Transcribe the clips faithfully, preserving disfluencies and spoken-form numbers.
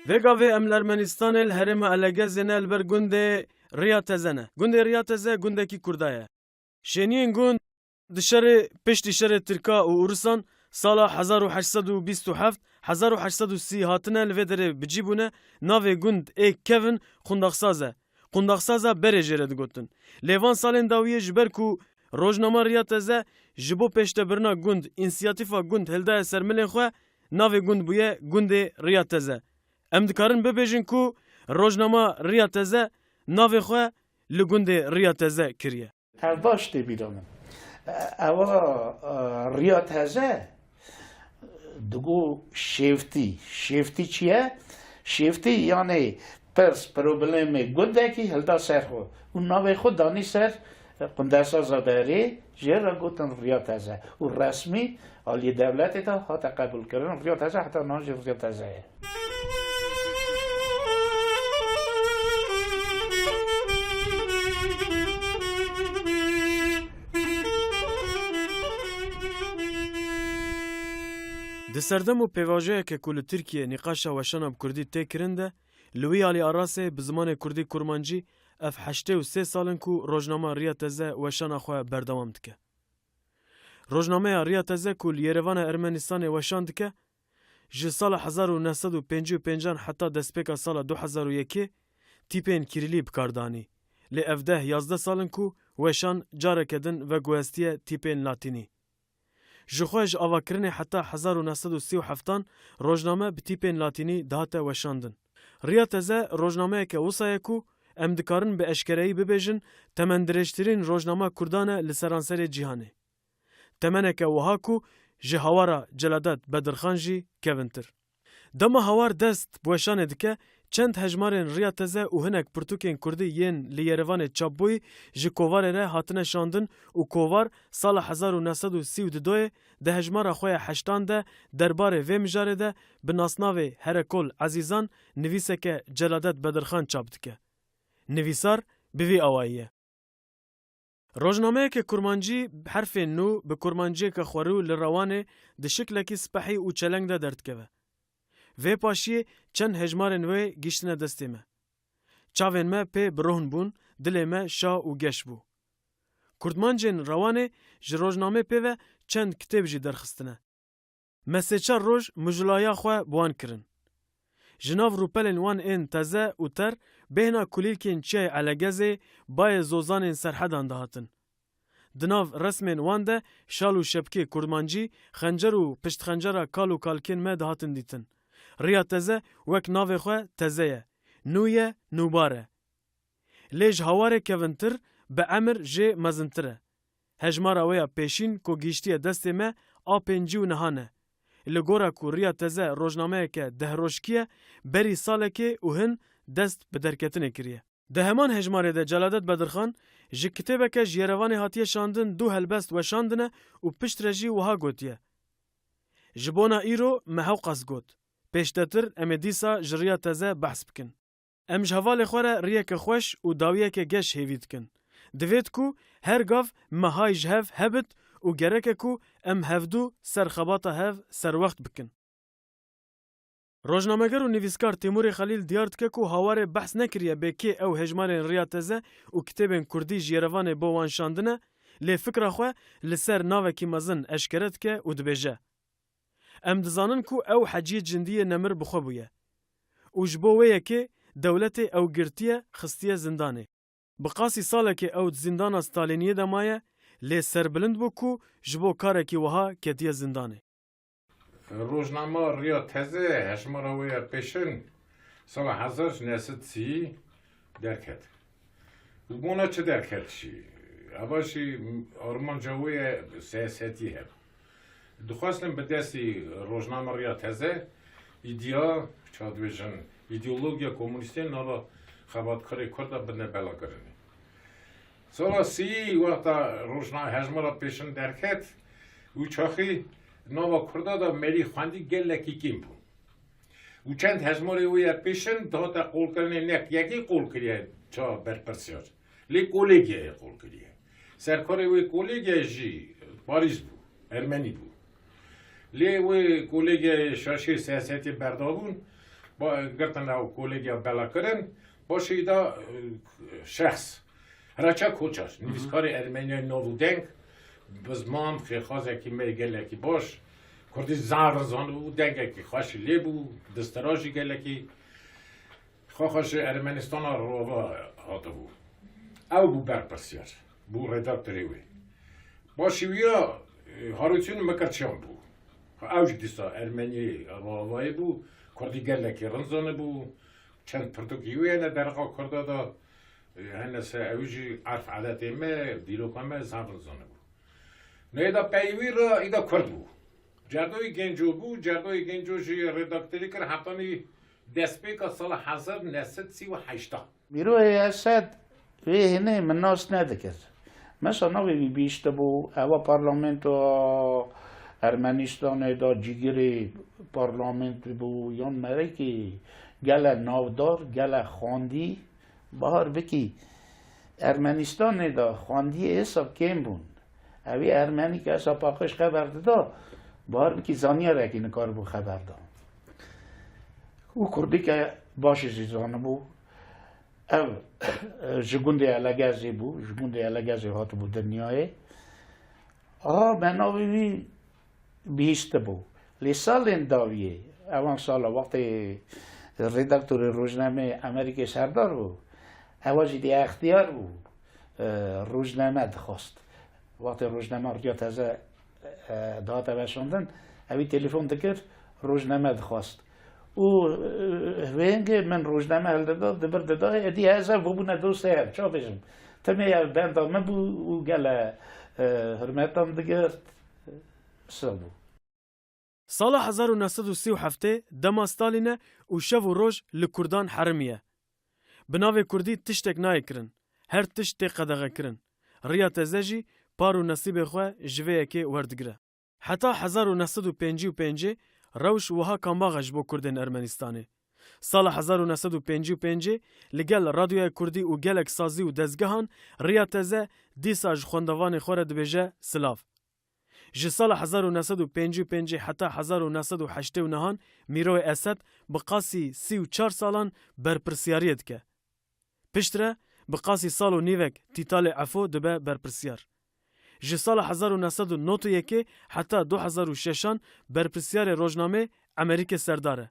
Vê gavê em li Ermenistanê li herêma Elegezê ne, li ber gundê Riya Teze ne. Gundê Riya Teze gundekî Kurda ye. Şêniyên gund di şerê, piştî şerê Tirka û Ûrisan sala hezar û heşt sed û bîst û heft, hezar û heşt sed û sî hatine li vê derê bi cî bûne, navê gund ê kevin Qundaxsaz e. Qundaxsaza berê jê re digotin. Lê van salên dawiyê ji ber ku rojnama Riya Teze ji bo pêştebirina gund, însiyatîfa gund hildaye ser milên xwe, navê gund bûye gundê Riya Teze. Em dikarin bibêjin ku rojnama Riya Teze navê xwe li gundê Riya Teze kiriye. Ev baş tê bîra min. Ewa, e, Riya Teze digo şêftî. Şêftî çi ye? Şêftî, yanî pirs, problemê gundekî hilda ser xwe û navê xwe danî ser, e, Qundaxsaza berê, jê re gotin Riya Teze û resmî aliyê dewletê de hate qebûlkirin. Riya Teze heta niha jî Riya Teze ye. Di serdem û pêvajoyeke ku li Tirkiyê nîqaşa weşana bi kurdî tê kirin de, li wî alî Arasê bi zimanê kurdî kurmancî ev heştê û sê sal in ku rojnama Riya Teze weşana xwe berdewam dike. Rojnameya Riya Teze ku li Yerevana Ermenistanê weşan dike, ji sala hezar û neh sed û pêncî û pêncan heta destpêka sala du hezar û yekê tîpên kîrîlî bi kar danî. Lê ev deh yazdeh sal in ku weşan careke din veguhestiye tîpên latînî. Jixwe ji avakirinê heta hezar û neh sed û sî û heftan rojname bi tîpên latînî dihate weşandin. Riya Teze rojnameyeke wisa ye ku em dikarin bi eşkereyî bibêjin temendirêjtirîn rojnama kurdan e li seranserê cîhanê. Temeneke wiha ku ji hawara Celadet Bedirxan jî kevintir. Dema hawar dest bi weşanê dike, çend hejmarên Riya Teze û hinek pirtûkên kurdî yên li Yerevanê çapbûyî ji kovarê re hatine şandin û kovar sala hezar û neh sed û sî û dudoyê di hejmara xwe ya heştan de derbarê vê mijarê de bi nasnavê Herekol Ezîzan nivîseke Celadet Bedirxan çap dike. Nivîsar bi vî awayî ye. Rojnameyeke kurmancî bi herfên nû bi kurmanciyeke xwerû li Rewanê di şiklekî spehî û çeleng de derdikeve. Vê paşiyê çend hejmarên wê gihîştine destê me. Çavên me pê bi rohn bûn, dilê me şa û geş bû. Kurdmancên Rewanê ji rojnamê pê ve çend kitêb jî derxistine. Me sê çar roj mijulaya xwe bi wan kirin. Ji nav rûpelên wan ên teze û ter bêhna kulîlkên Çiyayê Elegezê, bayê zozanên Serhedan dihatin. Di nav resmên wan de şal û şepikê kurdmancî, xencer û piştxencera kal û kalkên me dihatin dîtin. Riya Teze wek navê xwe teze ye, nû ye, nûbar e. Lê ji hawarê kevintir, bi emir jê mezintir e. Hejmara wê ya pêşîn ku gihîştiye destê me a pêncî û nehan e. Li gora ku Riya Teze rojnameyeke dehrojkî ye, berî salekê û hin dest bi derketinê kiriye. Di heman hejmarê de Celadet Bedirxan ji kitêbeke ji Yerevanê hatiye şandin du helbest weşandine û piştre jî wiha gotiye, Ji bona îro me hewqas got. Pêştetir em ê dîsa ji Riya Teze behs bikin. Em ji hevalê xwe re riyeke xweş û dawiyeke geş hêvî dikin. Divêt ku her gav me hay ji hev hebit û gerek e ku em hevdu ser xebata hev serwext bikin. Rojnameger û nivîskar Têmûrê Xelîl diyar dike ku hawarê behs nekiriye bê kê ew hejmarên Riya Teze û kitêbên kurdî ji Yerevanê bo wan şandine, lê fikra xwe li ser navekî mezin eşkere dike û dibêje, Em dizanin ku ew heciyê cindiyê nemir bi xwe bûye û ji bo wê yekê dewletê ew girtiye, xistiye zindanê. Bi qasî salekê ew di zîndana Stalîniyê de maye, lê serbilind bû ku ji bo karekî wiha ketiye zîndanê. Rojnama Riya Teze hejmara wê ya pêşin sala hezar neh sed sî derket. Û bona çi derket jî? Eva jî armanca wê ye siyasetî hebû. Dixwestin bi destî rojnama Riya Teze îdîa, ça dibêjin, îdeolojiya komunîstê nava xebatkarê Kurda bidine belakirinê. Sala sî wexta rojna-, hejmara pêşin derket û çaxî nava Kurda da merî xwendî gelekî kêm bû. Û çend hejmarê wê ya pêşin dihate qolkirinê, nek yekê qol kiriye ça berpirsiyar. Lê kolegiyayê qol kiriye. Serkarê wê kolegiyayê jî Parîs bû, Ermenî bû. Lê wê kolegiyayê şaşê siyasetê berdabûn, Ba, girtin ew kolêgiya bela kirin, başê da, e, şexs. Reçe Koçer, nivîskarê ermeniyayê nav û deng, bi ziman xêxazekî me gelekî baş, kurdî zaf zanibû, dengekî xweş lê bû, distira jî gelekî xwe xwe ji Ermenistana rava hatibû. Ew bû berpirsiyar, bû redaktorê wê. Başî wî ya, e, Harûtîn Mikirçiyan bû. Ew jî dîsa ermeniyê ravayê bû, kurdî gelekî rind zanibû. Çend pirtûkî wî hene derheqa kurda de, e, hene se ew jî erf edetê me, dîroka me zaf rind zanibû. Neyda pey wî re îda kurd bû. Cerdoyê Genco bû, Cerdoyê Genco jî redaktorî kir hetanî destpêka sala hezar neh sed sî û heşta. Mîroyê Esed wê hinê min nas nedikir. Mesela navê wî bihîstibû, ewa parlamentoya Ermenistanê de cîgirê parlament bû, yan merekî gele navdar, gele xwendî. Bahar bikî Ermenistanê de xwendiyê hesab kêm bûn. Ewî ermenî ke hesab paqij xeber dida, Bahar bikî zanyarekî nikaribû xeber da. Û kurdî ke baş jî zanibû. Ev, ji gundê Elegezê bû, ji gundê Elegezê hatibû dinyayê. A, me navê wî bihîstibû. Lê salên dawiyê, ewan sala wextê redaktorê rojnameyê Amerîkê Serdar bû, ewa jî dê extiyar bû, e, rojname dixwast. Wextê rojname riya teze, e, dihate veşandin, ewî telefon dikir, rojname dixwast. Û, e, vêngê min rojname hildida, dibir dida, êdî ez ev bûbûne dostê ev, ça bêjim. Timê ev benda min bû û gele, e, hurmetan digirt, sağ bû. Sala hezar û neh sed û sî û heftê dema Stalîn e û şev û roj li kurdan herimî ye. Bi navê kurdî tiştek nayê kirin. Her tişt tê qedexekirin. Riya teze jî par û nesîbê xwe ji vê yekê werdigire. Heta hezar û neh sed û pêncî û pêncê rewş wiha kambax e ji bo kurdên Ermenistanê. Sala hezar û neh sed û pêncî û pêncê li gel Radyoya Kurdî û gelek sazî û dezgehan riya teze dîsa ji xwendevanê xwe re dibêje silav. Ji sala hezar û neh sed û pêncî û pêncê heta hezar û neh sed û heştê û nehan Mîroyê Esed bi qasî sî û çar salan berpirsiyariyê dike. Piştre bi qasî sal û nîvek Tîtalê Efo dibe berpirsiyar. Ji sala hezar û neh sed û nod û yekê heta du hezar û şeşan berpirsiyarê rojnamê Emerîkê Serdar e.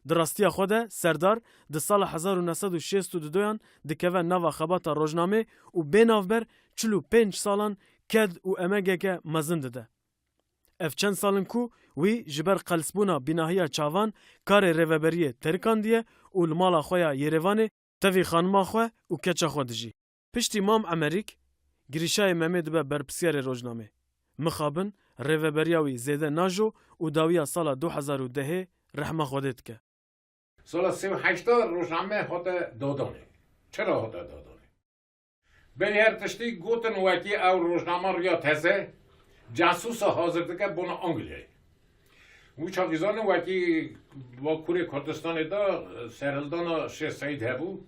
Di rastiya xwe de Serdar di sala hezar û neh sed û şêst û dudoyan dikeve nava xebata rojnamê û bê navber çil û pênc salan ked û emegeke mezin dide. Ev çend sal in ku wî ji ber qelsbûna bînahiya çavan karê rêveberiyê terikandiye û li mala xwe ya Yêrêvanê tevî xanima xwe û keça xwe dijî. Piştî Mam Emerîk, Girîşayê Memê dibe berpirsiyarê rojnamê. Mixabin, rêveberiya wî zêde najo û dawiya sala du hezar û dehê rehma Xwedê dike. Sala sê û heşta rojname hate dadanê. Çira hate dadanê? Berî her tiştî gotin wekî ew rojnama riya teze casûsa hazir dike bona Angliyayê. Wî çaxî zanin wekî Bakurê Kurdistanê de, e, serhildana Şêx Seîd hebû.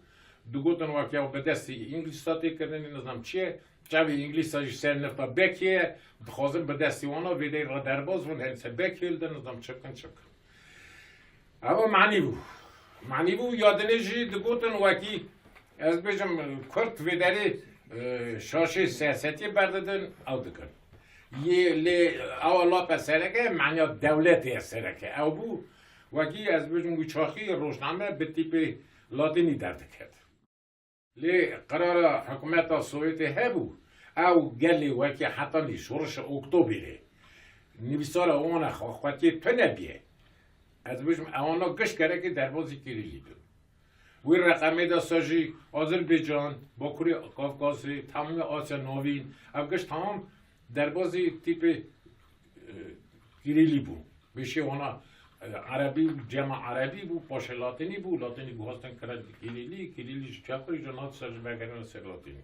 Digotin wekî ew bi destî Îngilîsa tê kirinê, nizanim çi ye. Çavê Îngilîsa jî ser nifta Bekiyê ye. Dixwazin bi destî wana vê derê re derbas bin, hên ser Bekiyê li din, nizanim çi bikin, çi bikin. Ewa manî bû. Manî bû, ya dinê jî digotin wekî, ez bêjim, Kurd vê derê, e, şaşê siyasetiyê berdidin, ew dikin. Yê lê ewa lape sereke, manya dewletê ye sereke. Ew bû, wekî ez bêjim, wî çaxî rojname bi tîpê latînî derdiket. Lê qerara hikûmeta Sovyetê hebû, ew gelê wekî hetanî şorişa Oktobêrê nivîsara wana xwe xwetiyê tune bîye. Ez bêjim, ewana giş gerekê derbazî Kirîlî bin. Wî reqemê de sa jî Azerbaycan, Bakurê Kafkasê, tamamê Asya Navîn, ev giş tamam derbazî tîpê, e, Kirîlî bû. Beşê wana, e, Erebî bû, cema Erebî bû, paşê Latînî bû, Latînî guhastin kirin Kirîlî, Kirîlî ji çaxirî ji nat ser ji vegerîna ser Latînî.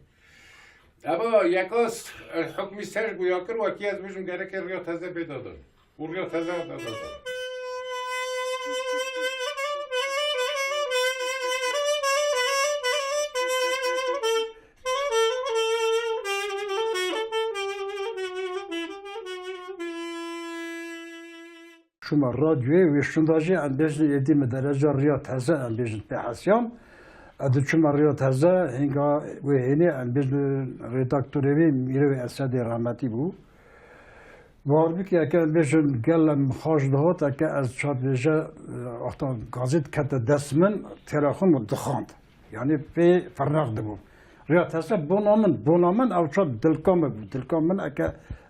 Eva yeka s-, e, hukmî ser ji guya kir, wekî ez bêjim, gereke riya teze bê dadan. Û riya teze bê dadan. Çûme radyoyê, wê şûnda jî em bêjin êdî min dereca riya teze em bêjin pê hesiyan. Ez diçûme riya teze, hênga wê hênê em bêjin redaktorê wê Mîrê wê Esedê rahmetî bû. Bawer bike, eke em bêjin gel em xaş dihat, eke ez çar bêje, wexta gazêt kete dest min, têra xwe min dixwand. Yanî pê fernex dibû. Riya teze bona min, bona min ew çar dilka min bû. Dilka min eke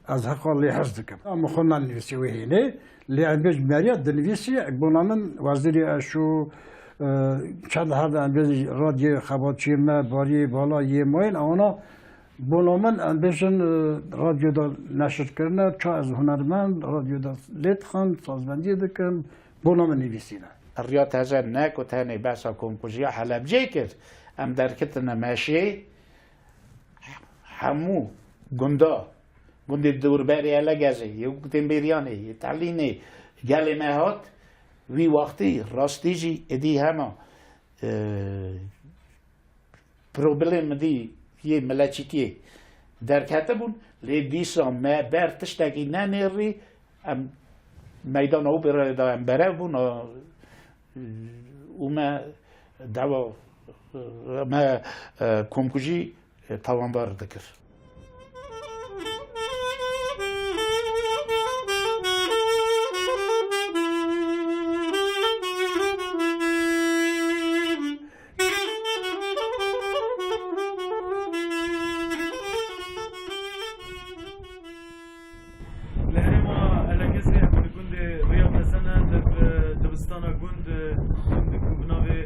ez heqa lê hez dikim. Em xwe me nivîsî wê hênê, lê em bêj meriya dinivîsî, bona min wezîrê eşû, e, çend herde em bêj radyoyê xebatçiyê me, bariyê bala yê mayîn, ewana bona min em bêjin, e, radyo de neşir kirine, ça ez hunermend, radyo de lê dixin, sazbendiyê dikim, bona min nivîsîne. Riya teze ne ku tenê behsa komkujiya Helebcê kir, em derketine meşê hemû gunda, gundê dûrberê Elegezê, yê gundê Mêryanê, yê Telînê, gelê me hat, wî wextî rastî jî êdî hema, e, problemê dî yê mileçîtiyê derketibûn, lê dîsa me ber tiştekî nenêrî, em meydana Operayê de em berev bûn, a, û me dawa, me, e, komkujî, e, tawanbar dikir. Li herêma Elegezê em li gundê Riya Teze ne, li, e, dibistana gund, e, gundê ku bi navê,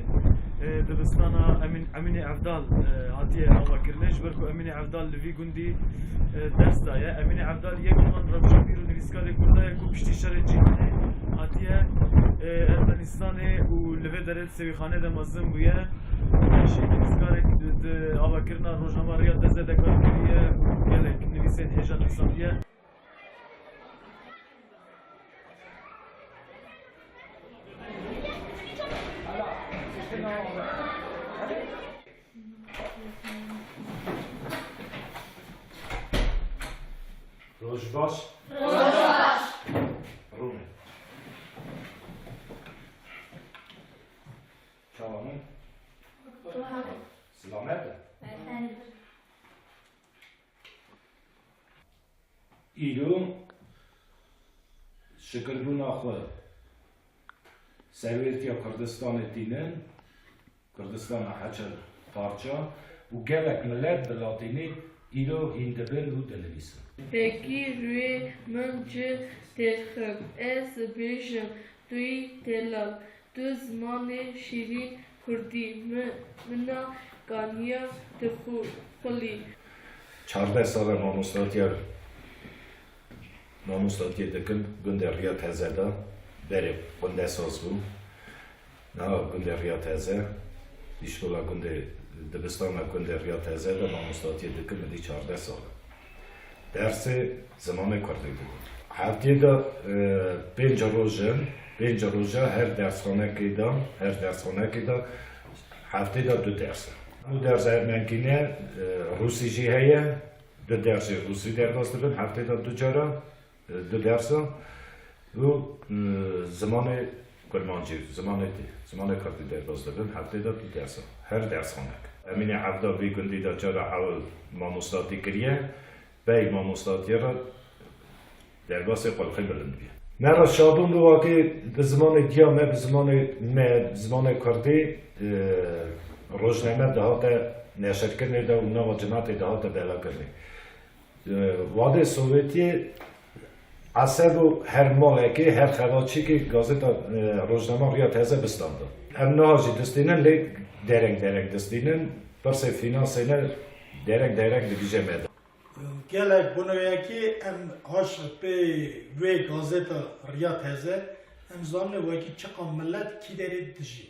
e, dibistana Emîn-, Emînê Evdal, e, hatiye avakirinê, ji ber ku Emînê Evdal li vî gundî, e, ders daye. Emînê Evdal yek ji wan rewşenbîr û nivîskarê kurda ye ku piştî şerê cîhanê hatiye, e, Ermenistanê û li vê derê di sewîxanê de mezin bûye. Pêşî nivîskarek di, di avakirina rojnama Riya Teze de kar kiriye û gelek nivîsên hêja nivîsandiye. Roj baş. Roj baş. Rûne. Çawa min? Silamet e? Îro şikirbûna xwe serwêrtiya Kurdistanê tînin, Kurdistana heçer parça û gelek milet bi latînî îro hîn dibin û dinivîsin. Pekî rûyê min ci têrxim, ez bêjim tu yî delal, tu zimanê şîrîn kurdî mi-, mina kaniya tu xu-, xulî. Çardeh sal e mamostatiya, mamostatiyê dikim gundê Riya Teze de, berê gundesaz bûm. Niha gundê Riya Teze, îşkola gundê, dibistana gundê Riya Teze de mamostatiyê dikim, êdî çardeh sal e. Dersê zimanê kurdî dikim. Heftê de, e, pênc roj in, pênc roja her dersxanekê de, her dersxanekê de heftê de du ders e. Du dersa ermenkî ne, e, rûsî jî heye, du ders jî rûsî derbas dibin, heftê de du cara, e, du dersa û, e, zimanê kurmancî, zimanê dî, zimanê kurdî derbas dibin, heftê de du dersa. Her dersxanek. Emînê Evdal vî gundî de cara ewil mamostatî kiriye, pey mamostatiyê re derbasê qulxê bilind bûye. Me re şabûn bi wakê bi zimanê diya me, bi zimanê me, bi zimanê kurdî, e, rojname dihate neşirkirinê de û nava cimatê dihate belakirinê. E, Wadê Sowêtiyê esebo her malekê, her xebatçîkê gazeta, e, rojnama Riya Teze bistanda. Em niha jî distînin lê dereng dereng distînin, pirsê fînansê ne dereng dereng digije me de. Gelek bûne yekê em haş pê wê gazeta Riya Teze, em zanine wekî çiqa milet kî derê dijî.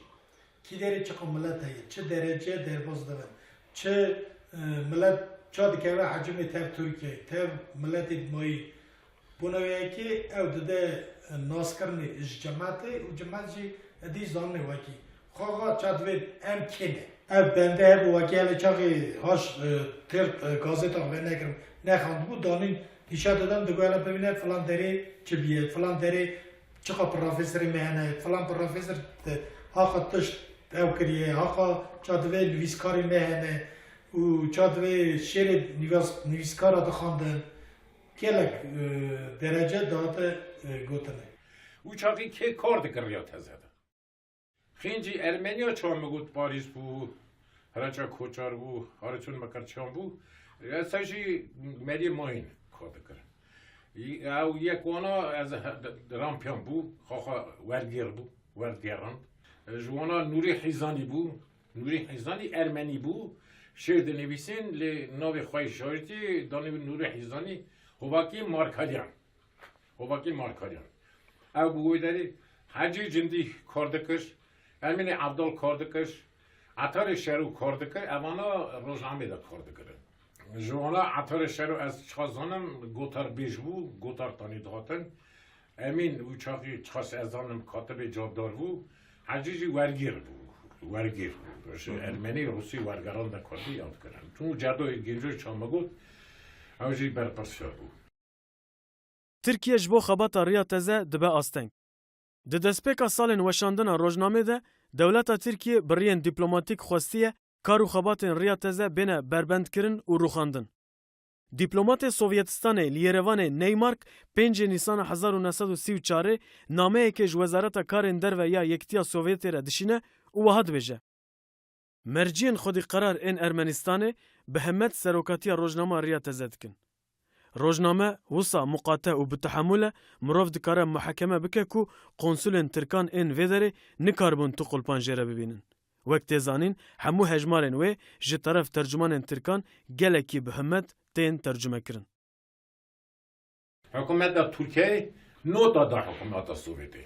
Kî derê çiqa milet heye, çi derece derbas dibin, çi, e, milet ça dikeve hecimê tev Tirkiyeyê, tev miletê dimayî. Bûne yekê ew dide, e, naskirinê ji cimetê û cimet jî êdî zanine wekî. Xwe xwe ça divê em kê ne. Ev bende hebû wekî hele çaxê haş, e, têr, e, gazeta xwe venekirin, nexandibû, danîn hişa didan, digo hele bibîne filan derê çi bîye, filan derê Çiqa profesorê me hene, filan profesor te haqa tişt ew kiriye, haqa ça divê nivîskarê me hene û ça divê şêrê nivîs-, nivîskara dixwendin. Gelek, e, derece dihate, e, gotinê. Û çaxî kê kar dikir riya teze de. Xêncî Ermeniya çawa min got Parîs bû, Hiraça Koçar bû, Hariçûn Mekerçiyan bû. Esa jî meriyê mayîn kar dikir. Ew yek wana ez he-, rampiyan bû, xaxa wergêr bû, wergêrand. Ji wana Nûrî Hîzanî bû. Nûrî Hîzanî Ermenî bû. Şêr dinivîsîn, lê navê xwe yê şaîrtî danî Nûrî Hîzanî Hovakî Markaliyan. Hovakî Markaliyan. Ew bi wê derê Hecî Cindî kar dikir, Emînê Evdal kar dikir, Etarê Şero kar dikir, evana rojnamê de kar dikirin. Ji wana Etarê Şero ez çiqa zanim gotarbêj bû, gotar tanî dihatin. Emîn û çaxî çiqas ez zanim katibê cadar bû, Hecî jî wergêr bû, wergêr bû. Ji Ermenî, Rûsî wergeran de kar dî ew dikirin. Çûn Cedoyê Gêncoyê ça min got, ew jî berpirsiyar bû. Tirkiye ji bo xebata Riya Teze dibe asteng. Di destpêka salên weşandina rojnamê de dewleta Tirkiyê bi riyên dîplomatîk xwestiye kar û xebatên Riya Teze bêne berbendkirin û rûxandin. Dîplomatê Sovyetistanê li Yerevanê Neymark pêncê Nîsana hezar û neh sed û sî û çarê nameyekê ji Wezareta Karên Derve ya Yekitiya Sovyetê re dişîne û wiha dibêje, Merciyên xwedîqerar ên Ermenistanê bi hemmet serokatiya rojnama Riya Teze dikin. Rojname wisa muqate û bi tehemûl e, mirov dikare muhekeme bike ku konsulên tirkan ên vê derê nikaribûn tu qulpan jê re bibînin. Wek tê zanîn, hemû hejmarên wê ji teref tercumanên tirkan gelekî bi himmet tên tercumekirin. Hikûmeta Tirkiyeyê nota da hikûmeta Sovyetê.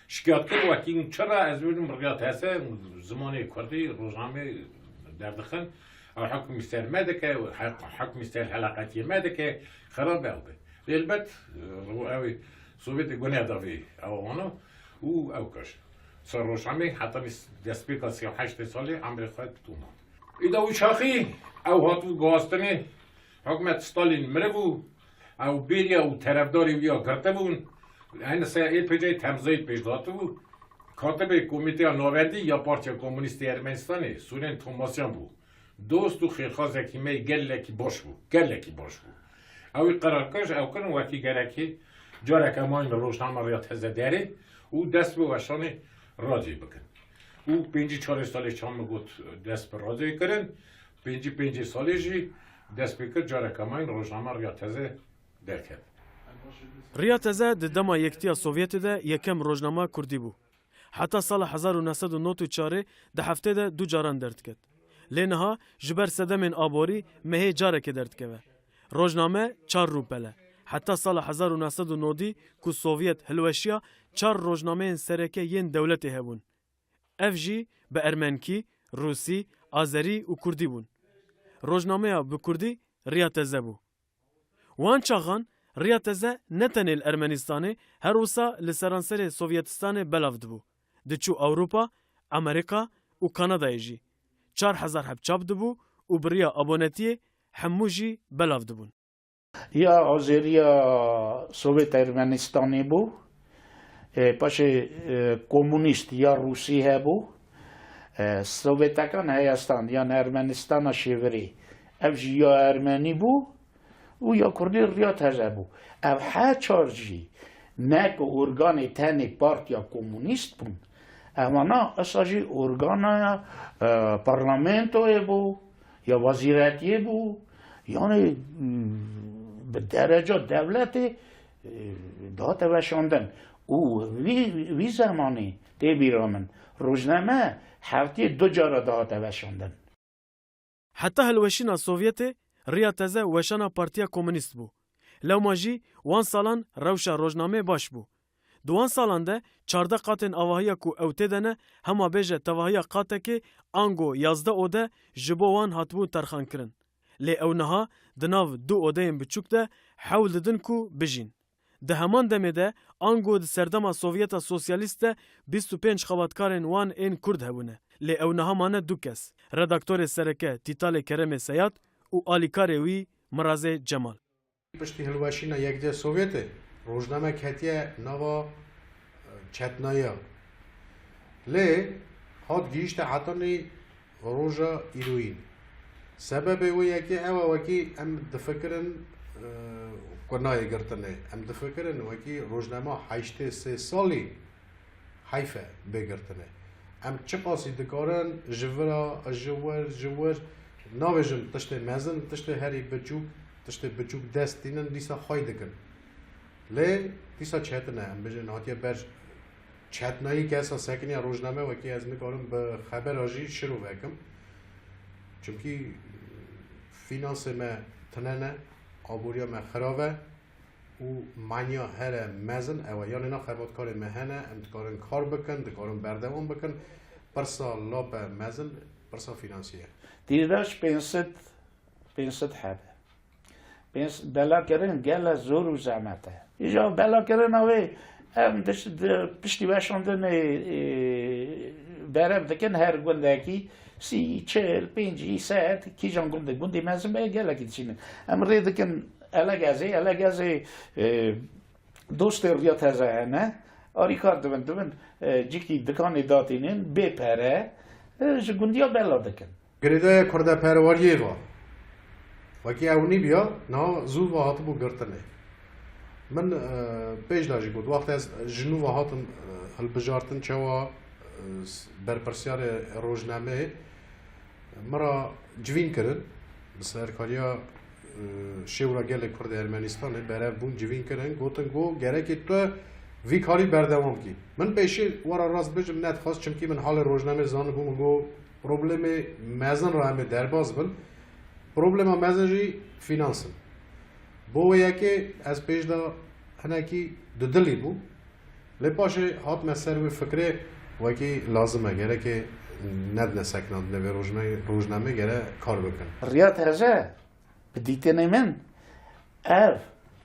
Şikayet kir, wekî çira ez bêjim Riya Teze, zimanê kurdî, rojnamê derdixin, ew hikmî ser me dike, hik-, hikmî ser heleqetiyê me dike, xirab ew be. Lê elbet, ew ê Sovyetê gune da vê ew wana û ew kir. Ser rojnamê heta nîs-, destpêka sî û heştê salê emrê xwe tûna. Îda û çaxî ew hatibû guhastinê, Hikûmet Stalîn miribû, ew bêriya û terefdarê wî ya girtibûn, hene se ê pê cayê temzayî pêş datibû. Katibê Komîteya Navendî ya Partiya Komûnîst ê Ermenistanê, Sûrên Tomasyan bû. Dost û xêrxwazekî me yê gelekî baş bû, gelekî baş bû. Ew ê qerar kir, ew kirin wekî gerekê careke mayîn rojname Riya Teze derê û dest bi weşanê radyoyê bikin. Û pêncî çarê salê çawa min got dest bi radyoyê kirin, pêncî pêncê salê jî dest pê kir careke mayîn rojname Riya Teze derket. Riya Teze di dema Yekitiya Sovyetê de yekem rojnama kurdî bû. Heta sala hezar û neh sed û nod û çarê di heftê de du caran derdiket. Lê niha ji ber sedemên aborî mehê carekê derdikeve. Rojname çar rûpel e. Heta sala hezar û neh sed û nodî ku Sovyet hilweşiya, çar rojnameyên sereke yên dewletê hebûn. Ev jî bi ermenkî, rûsî, azerî û kurdî bûn. Rojnameya bi kurdî Riya Teze bû. Wan çaxan Riya Teze ne tenê li Ermenistanê, her wisa li seranserê Sovyetistanê belav dibû. Diçû Ewropa, Amerîka û Kanadayê jî. Çar hezar heb çap dibû û bi riya abonetiyê hemû jî belav dibûn. Ya Azeriya Sovyet Ermenistanê bû, e, paşê, e, komunîst ya Rûsî hebû. E, Sovyetekan heya stand, yan Ermenistana şêvirî, ev jî ya Ermenî bû û ya Kurdî Riya Teze bû. Ev her çar jî ne ku organê tenê Partiya Komûnîst bûn, evana esa jî organa, e, parlamentoyê bû, ya wezîretiyê bû, yanî, mm, bi dereca dewletê, e, dihate weşandin. Û vî, vî zemanî tê bîra min, rojname heftiyê du cara dihate weşandin. Heta hilweşîna Sovyetê, Riya Teze weşana Partiya Komûnîst bû. Lewma jî wan salan rewşa rojnamê baş bû. Di wan salan de çardeh qatên avahiya ku ew tê de ne, hema bêje tevahiya qatekê ango yazdeh ode ji bo wan hatibû terxankirin. Lê ew niha di nav du odeyên biçûk de hewl didin ku bijîn. Di heman demê de ango di serdema Sovyeta Sosyalîst de bîst û pênc xebatkarên wan ên Kurd hebûne. Lê ew niha mane du kes, redaktorê sereke Tîtalê Keremê Seyad û alîkarê wî Mirazê Cemal. Piştî hilweşîna Yekitiya Sovyetê, rojname ketiye nava, e, çetnayiya. Lê hat gihîşte hetanî roja îroyîn. Sebebê wê yekê ew e, wekî em difikirin, e, ku nayê girtinê. Em difikirin wekî rojnama heştê sê salî heyf e bê girtinê. Em çiqasî dikarin ji vira, ji wir, ji wir, nabêjim tiştê mezin, tiştê herî biçûk, tiştê biçûk dest tînin, dîsa xwey dikin. Lê dîsa çetin e, em bêjin hatiye ber çetnayî kesa sekiniya rojname, wekî ez nikarim bi xebera jî şirove kim. Çimkî fînansê me tune ne, aboriya me xirav e û manya here mezin ew e. Yanê na xebatkarê me hene, em dikarin kar bikin, dikarin berdewam bikin. Pirsa lape mezin, pirsa fînansî ye. Dîrdaş pênc sed, pênc sed hebe. Pênc, belakirin gele zor û zehmet e. Îja belakirina wê, em diş-, di-, piştî weşandinê, e, berev dikin her gundekî sî, çil, pêncî, sed, kîjan gundê, gundê mezin be gelekî diçînin. Em rê dikin Elegezê, Elegezê, e, dostê Riya Teze hene, arîkar dibin, dibin, e, cîkî dikanê datînin, bê pere, e, ji gundiya bela dikin. Girêdayê kurdeperweriyê ve. Wekî ew nîbiya, niha zû ve hatibû girtinê. Min, e, pêş de jî got, wextê ez ji nû ve hatim, e, hilbijartin çawa, e, s-, berpirsiyarê rojnameyê, min re civîn kirin, bi serkariya, e, Şêwra Gelê Kurd ê Ermenistanê berev bûn, civîn kirin, gotin ku gerekê tu vî karî berdewam kî. Min pêşî, wera rast bijim, nedixwest, çimkî min halê rojnamê zanibû, min got, problemê mezin re em ê derbas bin. Problema mezin jî fînans in. Bo wê yekê ez pêş de hinekî dudilî bûm. Lê paşê hatime ser wê fikrê, wekî lazim e, gereke nedine sekinandinê vê rojnamê, rojnamê gere kar bikin. Riya Teze, bi dîtinê min, ev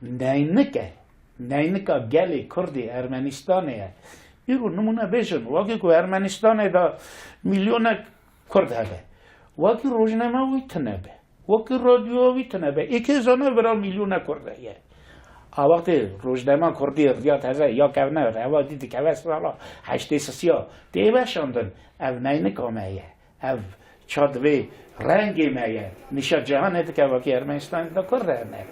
neynik e. Neynika gelê Kurdê Ermenistanê ye. Îro nimûne bêjin, wekî ku Ermenistanê de milyonek Kurd hebe. Wekî rojnama wî tune be. Wekî radyoya wî tune be. Ê kê zane vira milyona Kurd heye. A wextê rojnama Kurdî Riya Teze ya kevne, rewa dî dikeve sala heştê sisiya. Tê weşandin. Ev neynika me ye. Ev çad vê rengê me ye. Nîşa cihanê dike wekî Ermenistanê de Kurd hene.